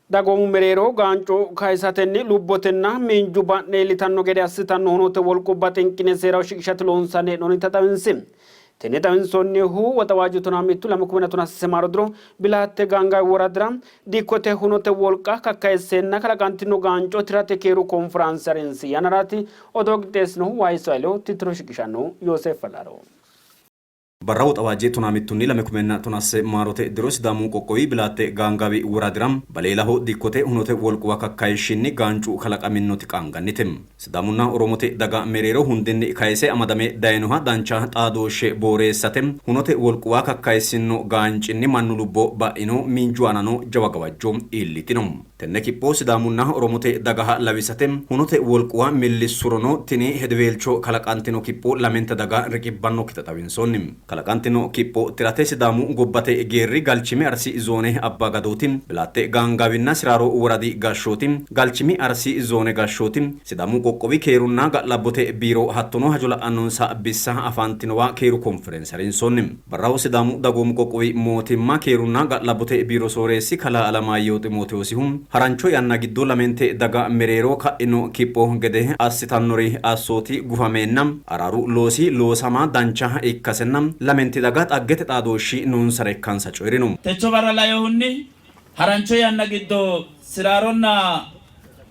Dagoomu mereero gaanco kayisatenni lubbotenna miinju ba'ne iillitanno gede assitanno hunote wolqubba xinqine seeraho shiqishate loonsanni hee'noonnita xawinsi. Tenne xawinsoonnihu Woxawaajju tonaa mittu lame kuminna tonaa sase maaro diro Bilaatte Gaangaawi woradira dikkote hunote wolqa kakkayisseenna kalaqantino gaanco tirate keeru konforaanse harinsi yannaraati. Odoo qixxeessinohu Waayiso Hayileho, tittiro shiqishannohu Yooseef Falaaro. Barra Woxawaajje tonaa mittunni lame kumenna tonaa maarote diro Sidaamu qoqqowi Bilaatte Gaangaawi woradira Baleelaho dikkote hunote wolquwa kakkayishshinni gaancu kalaqaminnoti qaangannite. Sidaamunna Oromote daga mereero hundinni kayise amadame dayinoha dancha xaadooshshe booreessate hunote wolquwa kakkayissinno gaancinni mannu lubbo ba'ino, miinju aanano jawa gawajjo iillitino. Tenne kipho Sidaamunna Oromote dagaha lawisate hunote wolquwa millissurono tini hedeweelcho kalaqantino kipho lamenta daga riqibbannokkita xawinsoonni. Kalaqantino kipho tirate Sidaamu gobbate geerri Galchimi Arsi Zoone Abbaa Gadooti, Bilaatte Gaangaawinna Siraaro Woradi gashshooti, Galchimi Arsi Zoone gashshooti, Sidaamu qoqqowi keerunna ga'labbote biiro hattono hajo la'annonsa bissa afantinowa keeru konfirense harinsoonni. Barraho Sidaamu Dagoomu Qoqqowi Mootimma Keerunna Ga'labbote Biiro Sooreessi Kalaa Alamaayyehu Ximootewoosihu, harancho yanna giddo lamente daga mereero ka'ino kipho gede assitannori assooti gufameenna araaru loosi loosama dancha ikkasenna lamenti daga xaggete xaadooshshi noonsare ikkansa coyi'rino. Techo barra lainohunni harancho yanna giddo Siraaronna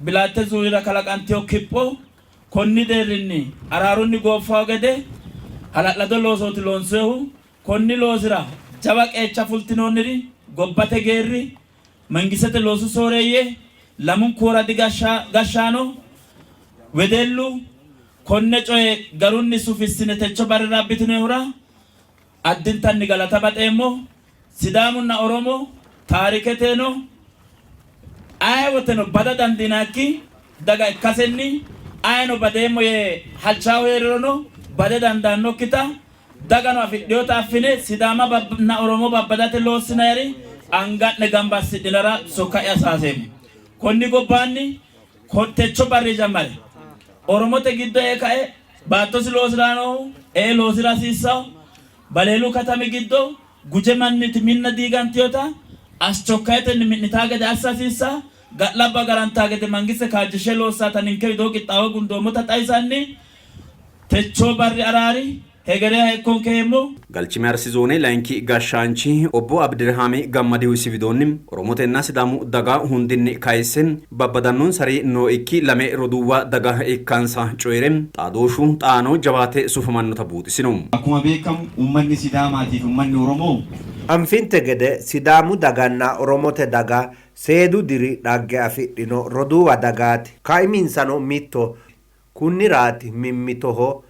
Bilaatte Zuurira kalaqantino kipho Konni deerrinni araarunni gooffanno gede hala'lado loosooti loonsoyihu. Konni loosira jawa qeecha fultinoonniri gobbate geerri, mangistete loosu sooreeyye, lamunku woradi gashshaano, wedellu konne coye garunni sufissine techo barrira abbitinoyihura addintanni galata baxeemmo. Sidaamunna Oromo taariketeno aye woteno bada dandiinannikki daga ikkasenni ayeno badeemmo yee halchaahu hee'rirono bade dandaannokkita dagano afidhinota affine Sidaamanna Oromo babbadate loossinayiri anga'ne gamba assidhinara sokka'ya saaseemmo. Konni gobbaanni techo barri jammare Oromote giddo ee kae baattosi loosi'rannohu ee loosi'ra hasiissanno. Baleelu katami giddo Guje manniti minna diigantinota aschokkayetenni mi'nitaa gede assa hasiissa, ga'labbo agarantaa gede mangiste kaajjishshe loossaata ninke widoo qixxaawo gundoommota xawisanni, techoo barri araari hegereha ikkonke yeemmo. Galchimi Arsi Zoone Layinki Gashshaanchi Obbo Abdirihaami Gammadihu isi widoonni, Oromotenna Sidaamu daga hundinni kayisse babbadannonsari nooikki lame roduuwa daga ikkansa coyi're, xaadooshshu xaano jawaate sufamannota buuxisino. Akkuma beekamu uummanni Sidaamaatii fi uummanni Oromoo. Anfinte gede Sidaamu daganna Oromote daga seedu diri dhagge afidhino roduuwa dagaati. Kaiminsano mitto. Kunniraati mimmitoho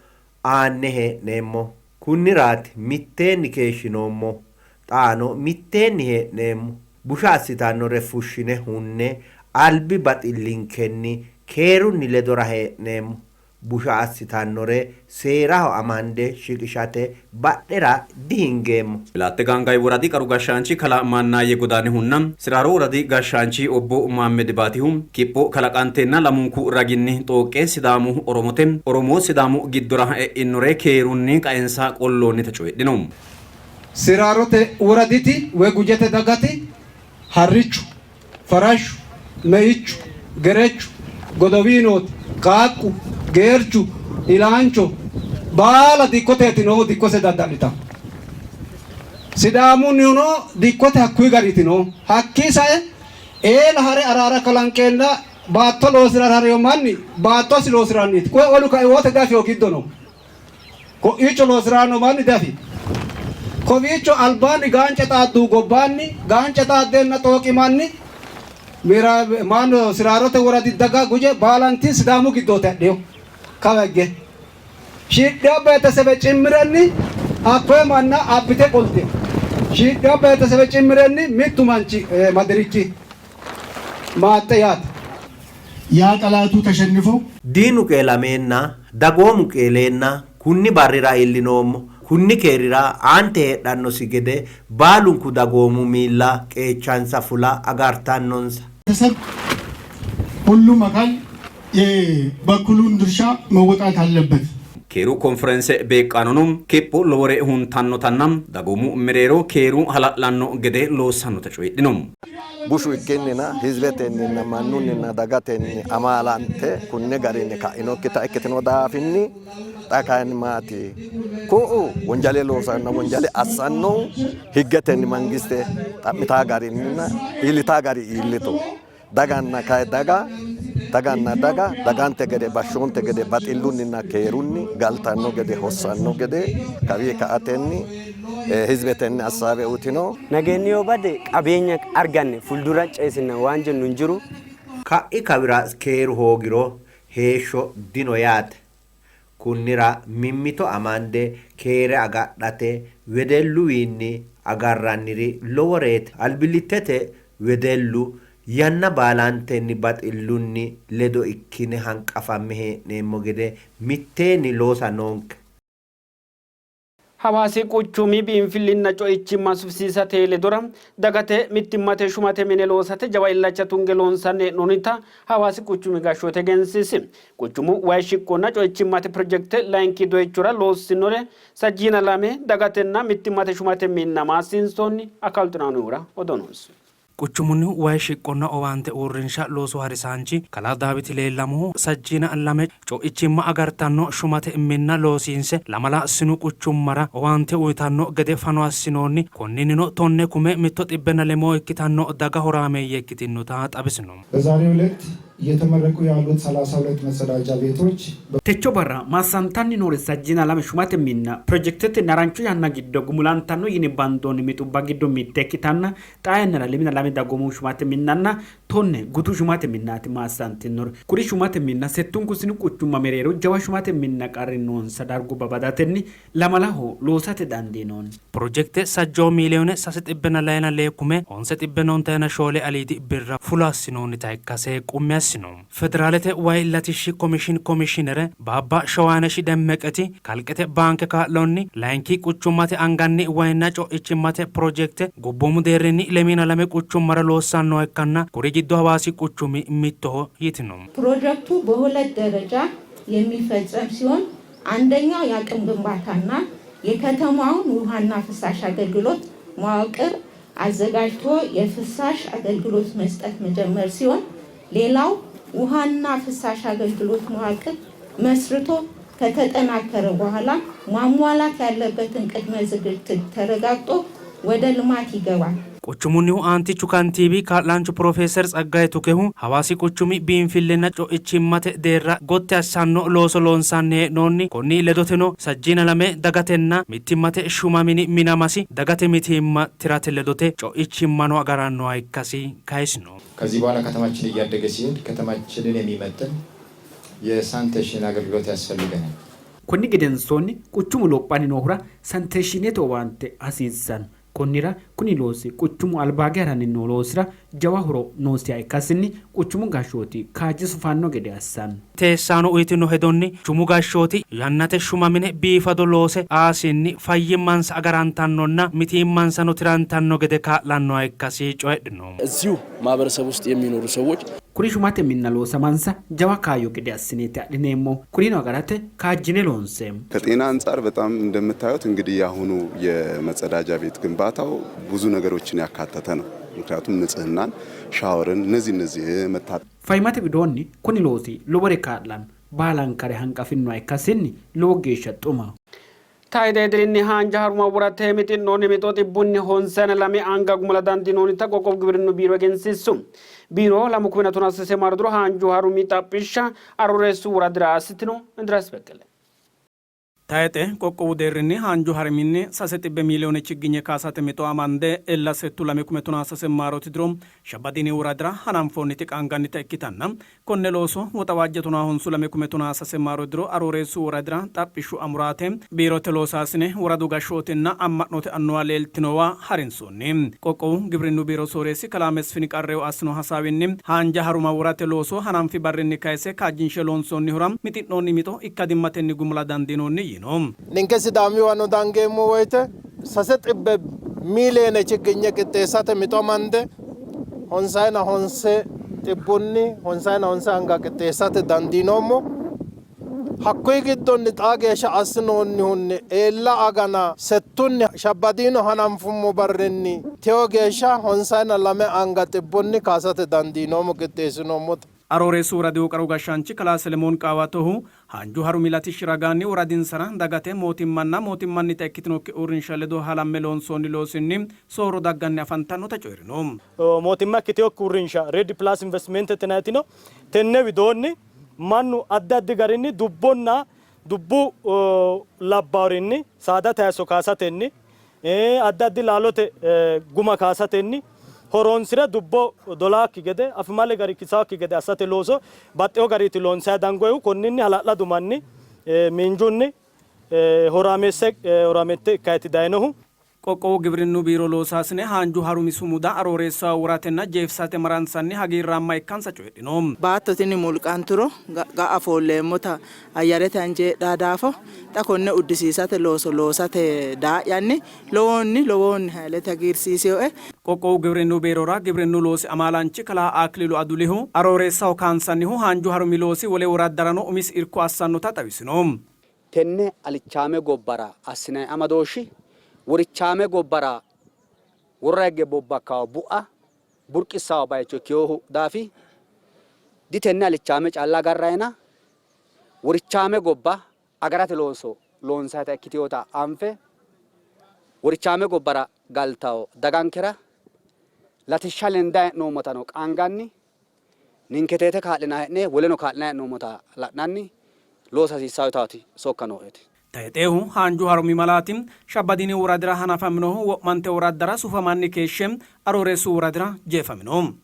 aanne hee'neemmo. Kunniraati mitteenni keeshshinoommohu. Xaano mitteenni hee'neemmo. Busha assitannore fushshine hunne albi baxillinkenni keerunni ledora hee'neemmo. Busha assitannore seeraho amande shiqishate badhera dihingeemmo. Bilaatte Gaangawi Woradi Qaru Gashshaanchi Kalaa Maannaayye Godaanihunna Siraaro Woradi Gashshaanchi Obbo Maammed Baatihu kipho kalaqanteenna lamunku raginni xooqqe Sidaamu Oromote, Oromo Sidaamu giddora e'innore keerunni qaensa qolloonnita coyidhino. Siraarote woraditi woy Gujete dagati harrichu, farashshu, meichu, ge'rechu, godowii nooti, qaaqqu, geerchu, ilaancho baala dikkoteeti noohu, dikkose dadda'litanno. Sidaamunnihuno dikkote hakkuyi gariiti noohu. Hakkii sae eela hare araara kalanqeenna baatto loosi'rara harino manni baattosi loosi'ranniiti. Koye olu kai wote diafino giddo no. Ko'iicho loosi'ranno manni diafino. Kowiicho albaanni gaance xaadduhu gobbaanni gaance xaaddeenna xooqi manni maano Siraarote woradi daga Guje baalanti Sidaamu giddooti hadhino. Kawa higge shiidhino beetesebe cimmirenni hakkoye manna abbite qoltino. Shiidhino beetesebe cimmirenni mittu manchi madirikki maaxxe yaate. ያ ጠላቱ ተሸንፎ Diinu qeelameenna, dagoomu qeeleenna kunni barrira iillinoommo. Kunni keerira aante heedhannosi gede baalunku dagoomu miilla qeechansa fula agartannonsa. ቤተሰብ ሁሉም አካል የበኩሉን ድርሻ መወጣት አለበት። Keeru konfirense beeqqaanono kipho lowore huntannotanna dagoomu mereero keeru hala'lanno gede loossannota coyidhino. Bushu ikkinnina hizbetenninna mannunninna dagatenni amaalante kunni garinni ka'inokkita ikkitino daafinni xa kayinni maati ku'u wonjale loosanna wonjale assannohu higgetenni mangiste xa'mitaa garinninna iillitaa gari iillito. Daganna kay daga daganna daga dagante gede bashshoonte gede baxillunninna keerunni galtanno gede hossanno gede kawii ka'atenni hizbetenni assaabe uytino. Nageenni yoo bade qabeenya arganne fuuldura ceesinna waan jennu hin jiru. Ka'i kawira keeru hoogiro heeshsho dino yaate. Kunnira mimmito amande keere agadhate wedelluwiinni agarranniri loworeeti. Albillittete wedellu yanna baalantenni baxillunni ledo ikkine hanqafamme hee'neemmo gede mitteenni loosa noonke. Hawaasi quchumi biinfillinna co'ichimma sufisiisate ledora dagate mittimmate shumate mine loosate jawa illacha tunge loonsanni hee'noonnita Hawaasi quchumi gashshooti egensiisi. Quchumu way shiqqonna co'ichimmate pirojekte layinki doyichora loossinore sajjiina lame dagatenna mittimmate shumate minna maassiinsoonni. Akaalu Xinaanihura odoo noosi. Quchumunnihu way shiqqonna owaante uurrinsha loosu harisaanchi kalaa Daawiti Leellamohu, sajjiina lame co'ichimma agartanno shumate minna loosiinse lamala sinu quchummara owaante uytanno gede fano assinoonni. Konninnino 10,106 ikkitanno daga horaameeyye ikkitinnota xawisino. በዛሬው ዕለት እየተመረቁ ያሉት 32 መጸዳጃ ቤቶች Techo barra maassantanni noori sajjiina lame shumate minna pirojektetenni harancho yanna giddo gumulantanno yine bandoonni mixubba giddo mitte ikkitanna xaa yannara lemina lame dagoomu shumate minnanna 10 gutu shumate minnaati maassantinori. Kuri shumate minna settunku sinu quchumma mereero jawa shumate minna qarri noonsa dargubba badatenni lamalaho loosate dandiinoonni. Pirojekte sajjoo miiliyoone sase xibbenna layina lee kume honse xibbenna ontayina shoole aliidi birra fulo assinoonnita ikkase qummi assino. Federaalete way latishshi komishiin komishiinere Baabba Shewaaneshi Demmeqeti kalqete baanke kaa'lonni layinki quchummate anganni wayinna co'ichimmate pirojekte gobboomu deerrinni lemiina lame quchummara loossannoha ikkanna kuri giddo Hawaasi quchumi mittoho yitino. ፕሮጀክቱ በሁለት ደረጃ የሚፈጸም ሲሆን አንደኛው የአቅም ግንባታና የከተማውን ውሃና ፍሳሽ አገልግሎት መዋቅር አዘጋጅቶ የፍሳሽ አገልግሎት መስጠት መጀመር ሲሆን ሌላው ውሃና ፍሳሽ አገልግሎት መዋቅር መስርቶ ከተጠናከረ በኋላ ማሟላት ያለበትን ቅድመ ዝግጅት ተረጋግጦ ወደ ልማት ይገባል። Quchumunnihu aantichu kantiibi kaa'laanchu Pirofeeser Tsaggaye Tukehu Hawaasi quchumi biinfillenna co'ichimmate deerra gotti assanno looso loonsanni hee'noonni. Konni ledoteno sajjiina lame dagatenna mittimmate shuma mini minamasi dagate mitiimma tirate ledote co'ichimmano agarannoha ikkasi kayisino. ከዚህ በኋላ ከተማችን እያደገ ሲሄድ ከተማችንን የሚመጥን የሳኒቴሽን አገልግሎት ያስፈልገናል። Konni gedensoonni quchumu lophanni noohura saniteeshiinete owaante hasiissanno. Konnira kuni loosi quchumu albaage haranni noo loosira jawa horo noosiha ikkasinni quchumu gashshooti kaajje sufanno gede assanno. Teessaano uytino hedonni quchumu gashshooti yannate shuma mine biifado loose aasinni fayyimmansa agarantannonna mitiimmansano tirantanno gede kaa'lannoha ikkasi coyidhino. እዚሁ ማህበረሰብ ውስጥ የሚኖሩ ሰዎች Kuri shumate minna loosamansa jawa kaayyo gede assineeti adhineemmohu. Kurino agarate kaajjine loonseemmo. ከጤና አንጻር በጣም እንደምታዩት እንግዲህ የአሁኑ የመጸዳጃ ቤት ግንባታው ብዙ ነገሮችን ያካተተ ነው። ምክንያቱም ንጽህናን፣ ሻወርን እነዚህ እነዚህ መታ Fayyimmate widoonni kuni loosi lowore kaa'lanno. Baalankare hanqafinnoha ikkasinni lowo geeshsha xumaho. Tayxe dirinni haanja haruma worate mixi'noonni mixo 502 anga gumula dandiinoonnita qoqqowu giwirinnu biiro egensiissu. Biiro 2013 maaro diro haanju harumi xaphishsha Arooreessu woradira assitino. Indiraas Beqqele. Tayxe qoqqowu deerrinni haanju harminni 300 miiliyoone chigginye kaasate mixo amande ella settu 2013 maarote diro Shabbadiini woradira hananfoonniti qaangannita ikkitanna konne looso Woxawaajje 15 2013 maaro diro Arooreessu woradira xaphishshu amuraate biirote loosaasine woradu gashshootinna amma'note annuwa leeltinowa harinsoonni. Qoqqowu gibrinnu biiro sooreessi kalaa Mesfin Qarrew assino hasaawinni haanja haruma worate looso hananfi barrinni kayse kaajjinshe loonsoonnihura mixi'noonni mixo ikkadimmatenni gumula dandiinoonni yiino. Ninke Sidaamiwano dangeemmo woyte 300 miiliyoone chigginye qixxeessate mixo amande honsayina honse xibbunni honsayina honse anga qixxeessate dandiinoommo. Hakkuyi giddonni xaa geeshsha assinoonnihunni eella agana settunni Shabbadiino hananfummo barrinni teyo geeshsha honsayina lame anga xibbunni kaasate dandiinoommo qixxeessinoommote. Arooreessu Woradihu Qaru Gashshaanchi Kalaa Selemoon Qaawatohu, haanju harumi latishshi ragaanni woradinsara dagate, mootimmanna mootimmannita ikkitinokki uurrinsha ledo halamme loonsoonni loosinni soorro dagganni afantannota coyi'rino. Mootimma ikkitinokki uurrinsha Red Plus Investimentete yinanniti no. Tenne widoonni mannu addi addi garinni dubbonna dubbu labbawurinni saadate hayisso kaasatenni addi addi laalote guma kaasatenni horoonsi're dubbo dolaakki gede afimale gari kisaakki gede assate looso baxxewo gariiti loonsayi dangoyihu. Konninni hala'ladu manni miinjunni horaameesse horaameette ikkayti dayinohu. Qoqqowu Gibrinnu Biiro loosaasine haanju harumi sumuda Arooreessaho woratenna jeefisate maransanni hagiirraamma ikkansa coyidhino. Baatto tini mulqanturo ga'a foolleemmota ayyarete anje heedhanno daafo xa konne uddisiisate looso loosate daa'yanni lowohunni lowohunni haylete hagiirsiisinoe. Qoqqowu Gibrinnu Biirora Gibrinnu loosi amaalaanchi kalaa Aklilu Adulihu, Arooreessaho kaansannihu haanju harumi loosi wole woraddarano umisi irko assannota xawisino. Tenne alichaame gobbara assinanni amadooshshi worichaame gobbara worra higge bobbakkawo bu'a burqissawo bayicho ikkinohu daafi ditenne alichaame calla agarrayina worichaame gobba agarate looso loonsayita ikkitinota anfe worichaame gobbara galtawo dagankera latishsha lendanni hee'noommotano qaanganni Ninke teete kaa'linanni hee'ne woleno kaa'linanni hee'noommota la'nanni loosa hasiissanno yitaati sokka nooeti. Tayxehu haanju harumi malaati Shabbadiini woradira hanafaminohu wo'mante woraddara sufamanni keeshshe Arooreessu woradira jeefamino.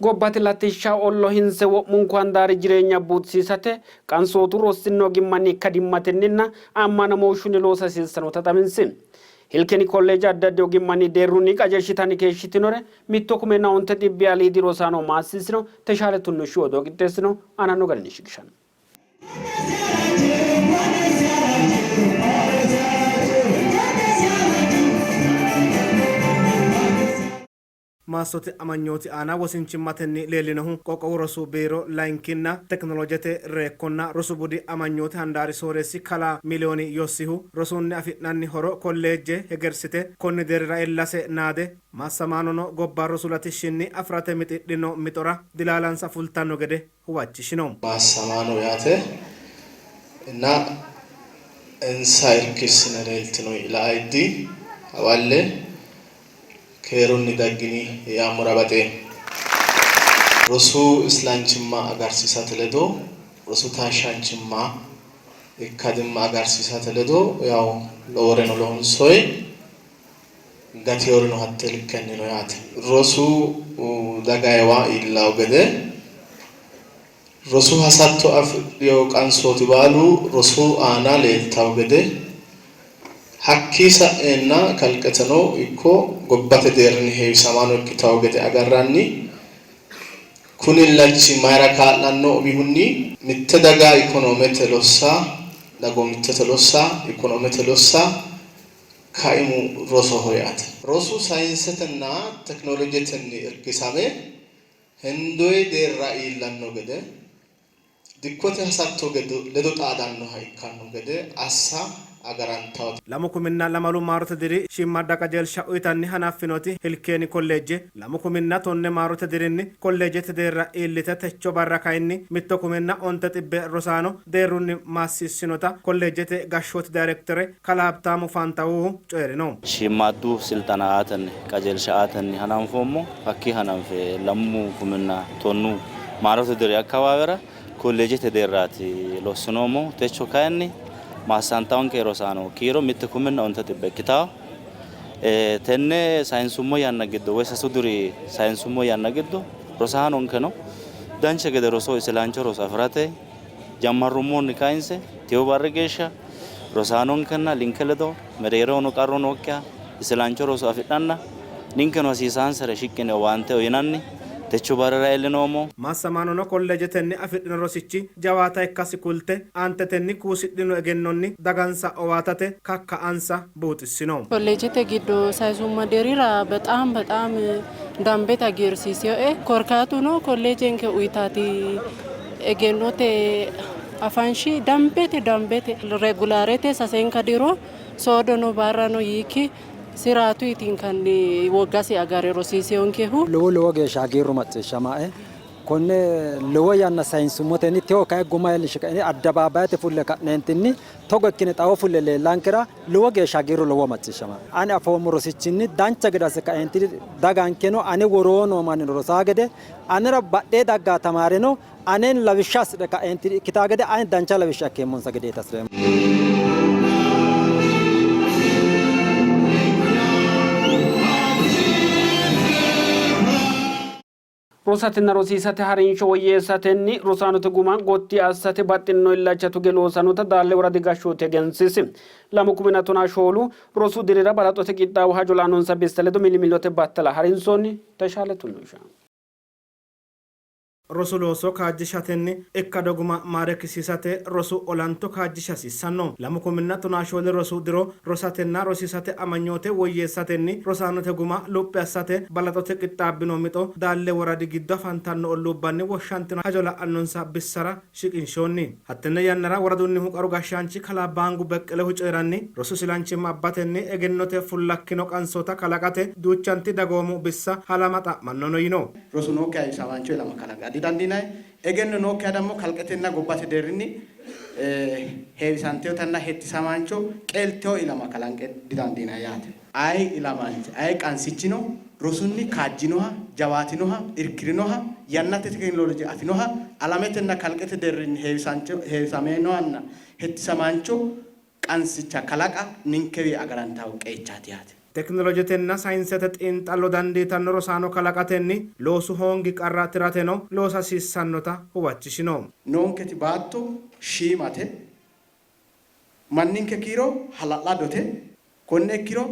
Gobbate latishsha ollohinse wo'munku handaari jireenya buuxisiisate qansootu rossinno ogimmanni ikkadimmatenninna ammanamooshshunni loosa hasiissannota xawinsi. Hilkeni Kolleeje addi addi ogimmanni deerrunni qajeelshitanni keeshshitinore Mitto kumenna onte xibbi aliidi rosaano maassiissino, Teshaale Tunnishshu odoo qixxeessino, aananno garinni shiqishanno. Maassote amanyooti aana wosinchimmatenni leellinohu qoqqowu rosu biiro layinkinna tekinolojete reekkonna rosu budi amanyooti handaari sooreessi kalaa Miliyooni Yossihu rosunni afi'nanni horo kolleejje hegersite konni deerrira iillase naade Maassamaanono gobba rosu latishshinni afi'rate mixidhino mixora dilaalansa fultanno gede huwachishino. Maassamaano yaate nna insa irkissine leeltino ila ayiddi hawalle keerunni daggini yaammora baxeemmo. Rosu islanchimma agarsiisate ledo rosu taashshaanchimma ikkadimma agarsiisate ledo yawo loworeno loonsoyi. Gatiyorino hatte likkenni no yaate. Rosu dagayiwa iillawo gede rosu hasatto afidhino qansooti baalu rosu aana leeltawo gede hakkii sa'eenna kalqeteno ikko gobbate deerrinni heewisamaano ikkitawo gede agarranni. Kuni illachi mayra kaa'lanno? Umihunni, mitte daga ikonoomete lossa, dagoomittete lossa, ikonoomete lossa kaimu rosoho yaate. Rosu sayinsetenna tekinolojetenni irkisame hendoyi deerra iillanno gede, dikkote hasatto ledo xaadannoha ikkanno gede assa agarantannote. Lamu kuminna lamalu maarote diri shiimmaadda qajeelsha uytanni hanaffinoti Hilkeeni Kolleejje, Lamu kuminna tonne maarote dirinni kolleejete deerra iillite techo barra kayinni mitto kumenna onte xibbe rosaano deerrunni maassiissinota kolleejete gashshooti dayirektere kalaa Habtaamu Faantawuhu coyi'rino. Shiimmaaddu silxana aatenni, qajeelsha aatenni hananfoommo. Hakkii hananfe lamu kuminna tonnu maarote diri akkawaawera kolleejete deerraati lossinoommohu. Techo kayinni maassantawonke rosaano kiiro mitte kuminna onte xibbe ikkitanno. Tenne sayinsummo yanna giddo woy sasu diri sayinsummo yanna giddo rosaanonkeno dancha gede roso isilancho roso afi'rate jammarrummonni kayinse tewo barri geeshsha rosaanonkenna ninke ledo mereerohono qarru nookkiha isilancho roso afidhanna ninkeno hasiisaansare shiqqine owaante uyinanni techo barrira iillinoommo. Maassamaanono kolleejetenni afidhino rosichi jawaata ikkasi kulte, aantetenni kuusidhino egennonni dagansa owaatate kakka''ansa buuxissino. Kolleejete giddo sayisumma dirira bexaam bexaam dambete hagiirsiisinoe. Korkaatuno kolleejenke uyitaati egennote afanshi dambete dambete regularete sasenka diro soodono barrano yiikki siraatu yitinkanni wogasi agare rosiiseyonkehu. Lowo lowo geeshsha hagiirru macciishshamae. Konne lowo yanna sayinsummotenni tewo kayi guma iillinshe ka'ne addabaabayete fulle ka'neentinni togo ikkine xawo fulle leellankera lowo geeshsha hagiirru lowo macciishshamanno. Ani afoommo rosichinni dancha gede asse kaeentini dagankeno ane woroo noo mannino rosaa gede anera badhee daggaa tamaareno anen lawishsha assidhe kaeentini ikkitaa gede ani dancha lawishsha ikkeemmonsa gedeeti hasireemmo. Rosatenna rosiisate harinsho woyyeessatenni rosaanote guma gotti assate baxxino illacha tuge loosannota Daalle Woradi gashshooti egensiisi. Lamu kuminna tonaa shoolu rosu dirira balaxote qixxaawo hajo la'annonsa bissa ledo millimillote battala harinsoonni. Teshaale Tunnusha. Rosu looso kaajjishatenni ikkado guma maareekkisiisate rosu olanto kaajjisha hasiissanno. Lamu kuminna tonaa shoole rosu diro rosatenna rosiisate amanyoote woyyeessatenni rosaanote guma luphi assate balaxote qixxaabbino mixo Daalle woradi giddo afantanno olluubbanni woshshantino hajo la'annonsa bissara shiqinshoonni. Hattenne yannara woradunnihu qaru gashshaanchi kalaa Baangu Beqqelehu coyi'ranni, rosu silanchimma abbatenni egennote fullakkino qansoota kalaqate duuchanti dagoomu bissa halama xa'mannono yino. Rosu nookkiha heewisamaancho ilama kalaqa didandiinanni. Egenno nookkiha dammo kalqetenna gobbate deerrinni heewisantinotanna hettisamaancho qeeltino ilama kalanqe didandiinanni yaate. Aye ilamaanchi, aye qansichino rosunni kaajjinoha, jawaatinoha, irki'rinoha, yannate tekinoloje afinoha, alametenna kalqete deerrinni heewisaminohanna hettisamaancho qansicha kalaqa ninkewi agarantanno qeechaati yaate. Tekinolojetenna sayinsete xiinxallo dandiitanno rosaano kalaqatenni loosu hoongi qarra tirateno loosa hasiissannota huwachishino. Noonketi baatto shiimate, manninke kiiro hala'ladote. Konne ikkiro,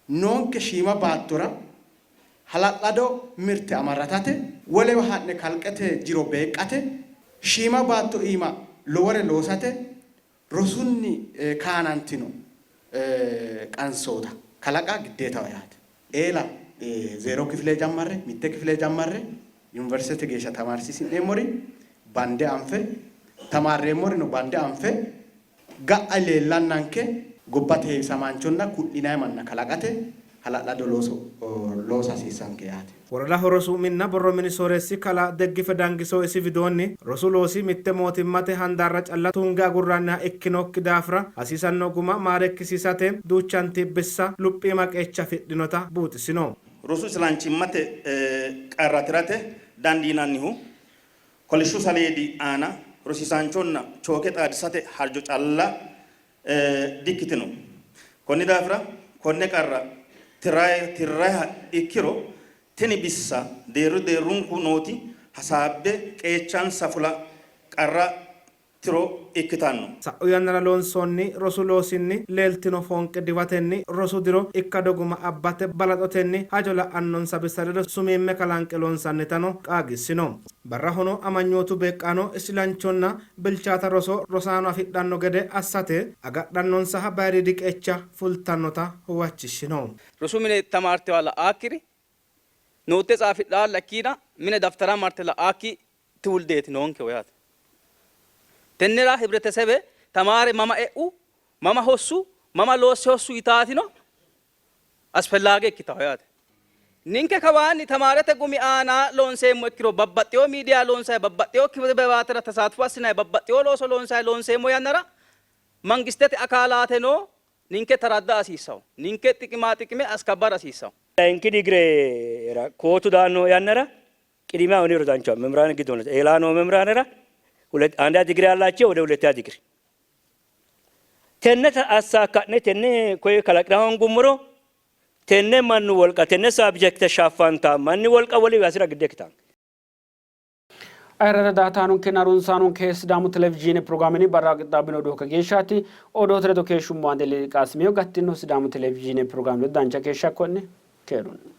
noonke shiima baattora hala'lado mirte amarratate, wolewa ha'ne kalqete jiro beeqqate, shiima baatto iima lowore loosate rosunni kaanantino qansoota kalaqa giddeetaho yaate. Eela zeero kifile jammarre, mitte kifile jammarre yuniversitete geeshsha tamaarsiisi'neemmori bande anfe, tamaarreemmorino bande anfe ga'a leellannanke gobbate heewisamaanchonna ku'linanni manna kalaqate hala'lado looso loosa hasiissanke yaate. Woradaho rosu minna borro mini sooreessi kalaa Deggife Dangiso isi widoonni, rosu loosi mitte mootimmate handaarra calla tunge agurranniha ikkinokki daafira hasiisanno guma maareekkisiisate duuchanti bissa luphiima qeecha afidhinota buuxisino. Rosu islanchimmate qarra tirate dandiinannihu kolishshu saleedi aana rosiisaanchonna chooke xaadisate hajo calla dikkitino. Konni daafira konne qarra tirranniha ikkiro tini bissa deerru deerrunku nooti hasaabbe qeechansa fula qarra tiro ikkitanno. Sa'u yannara loonsoonni rosu loosinni leeltino foonqe diwatenni rosu diro ikkado guma abbate balaxotenni hajo la'annonsa bissa ledo sumiimme kalanqe loonsannitano qaagiissino. Barrahono amanyootu beeqqaano isilanchonna bilchaata roso rosaano afidhanno gede assate agadhannonsaha bayiriidi qeecha fultannota huwachishshino. Rosu mine tamaartewa la'aakkiri, nootte tsaafidhaalla ikkiina mine daftara marte la'aakki tiwuldeeti noonkehu yaate. Tennera hibretesebe tamaare mama e'u, mama hossu, mama loosse hossu yitaatino asfellaage ikkitaho yaate. Ninke kawaanni tamaarete gumi aana loonseemmo ikkiro babbaxxewo miidiya loonsayi, babbaxxewo kibebaatira tasaatfo assinayi, babbaxxewo looso loonsayi loonseemmo yannara mangistete akaalaateno ninke taradda hasiissawo. Ninke xiqimaa xiqime askabbara hasiissawo. Layinki digirera kootu daanno yannara ቅድሚያ እኔ እረዳቸዋለሁ። መምህራን ግድ ሆነ ሌላ ነው መምህራንራ ሁለት አንዳ ዲግሪ አላቸው ወደ ሁለተኛ ዲግሪ tenne assakka'ne tenne koye kalaqira hoongummoro tenne mannu wolqa tenne sabjekte shaffanta manni wolqa wole hasira gidde ikkitanno. Ayirrada daatanonkenna harunsaanonke Sidaamu televizhiine pirogiraamenni barra qixxaabbino odoo kageeshshaati. Odoote ledo keeshshummo Andele Qaasimiyo gattino Sidaamu televizhiine pirogiraame ledo dancha keeshsha konne keerunni.